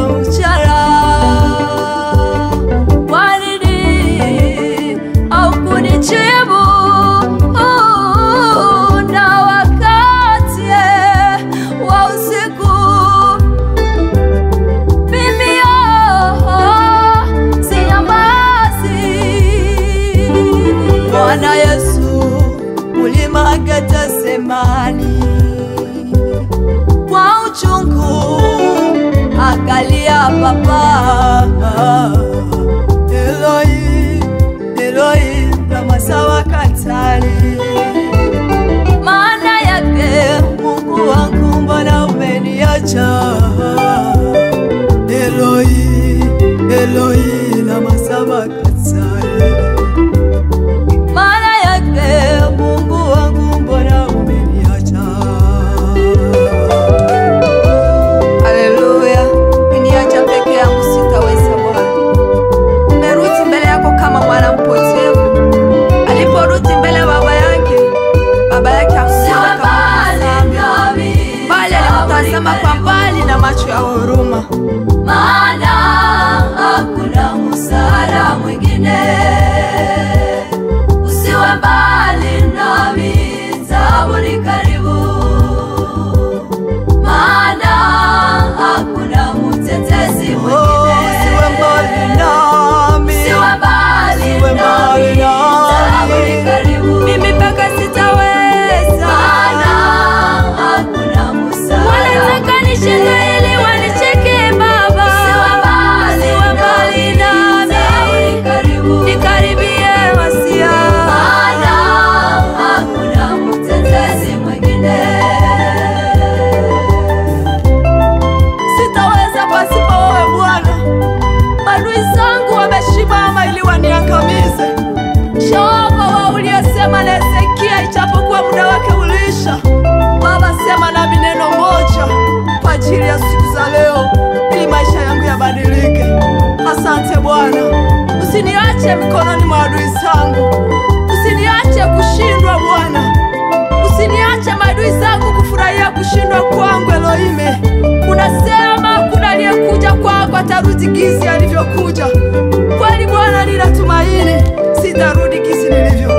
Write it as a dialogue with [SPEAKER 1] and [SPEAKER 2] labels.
[SPEAKER 1] uchara. Kwa nini haukunijibu na wakati wa usiku? Mimi sinyamazi.
[SPEAKER 2] Bwana Yesu mulima Getsemani,
[SPEAKER 1] kwa uchungu akalia Baba,
[SPEAKER 2] Eloi, Eloi, lama sabakthani.
[SPEAKER 1] Maana yake
[SPEAKER 2] Mungu wangu mbona umeniacha? Eloi, Eloi, lama sabakthani.
[SPEAKER 1] Maana yake
[SPEAKER 2] Mungu wangu mbona umeniacha?
[SPEAKER 3] Haleluya, niacha peke yangu sitaweza Bwana. Nimerudi mbele yako kama mwana mpotevu. Aliporudi mbele baba yake, baba yake hakuona kama
[SPEAKER 1] nami,
[SPEAKER 3] bali alimtazama kwa mbali na macho ya huruma.
[SPEAKER 1] Maana hakuna msaada mwingine. Usiwe mbali nami, taabu ni karibu. Maana hakuna mtetezi mwingine.
[SPEAKER 2] Usiwe mbali nami,
[SPEAKER 1] Usiwe mbali
[SPEAKER 2] usiwe
[SPEAKER 1] nami,
[SPEAKER 2] mbali
[SPEAKER 1] taabu ni
[SPEAKER 2] nami.
[SPEAKER 1] karibu.
[SPEAKER 3] Mimi peke sitaweza.
[SPEAKER 1] Maana hakuna msaada
[SPEAKER 3] Wanataka nishinde ili wanicheke Baba.
[SPEAKER 1] Usiwe mbali
[SPEAKER 3] Usiwe mbali
[SPEAKER 1] nami, taabu
[SPEAKER 3] nami,
[SPEAKER 1] ni karibu.
[SPEAKER 3] nikaribie Masia.
[SPEAKER 1] Maana hakuna mtetezi mwingine.
[SPEAKER 2] Sitaweza pasipo wewe Bwana. Adui zangu wameshimama ili waniangamize. Jehova wa uliyesema na Hezekia, ijapokuwa muda wake uliisha. Baba, sema nami neno moja kwa ajili ya siku za leo, ili maisha yangu yabadilike. Asante Bwana, usiniache mikononi mwa adui zangu, usiniache kushindwa Bwana, usiniache maadui zangu kufurahia kushindwa kwangu. Elohime, unasema kuna aliyekuja kwako atarudi gizi alivyokuja. Kweli Bwana, ninatumaini sitarudi gizi nilivyokuja.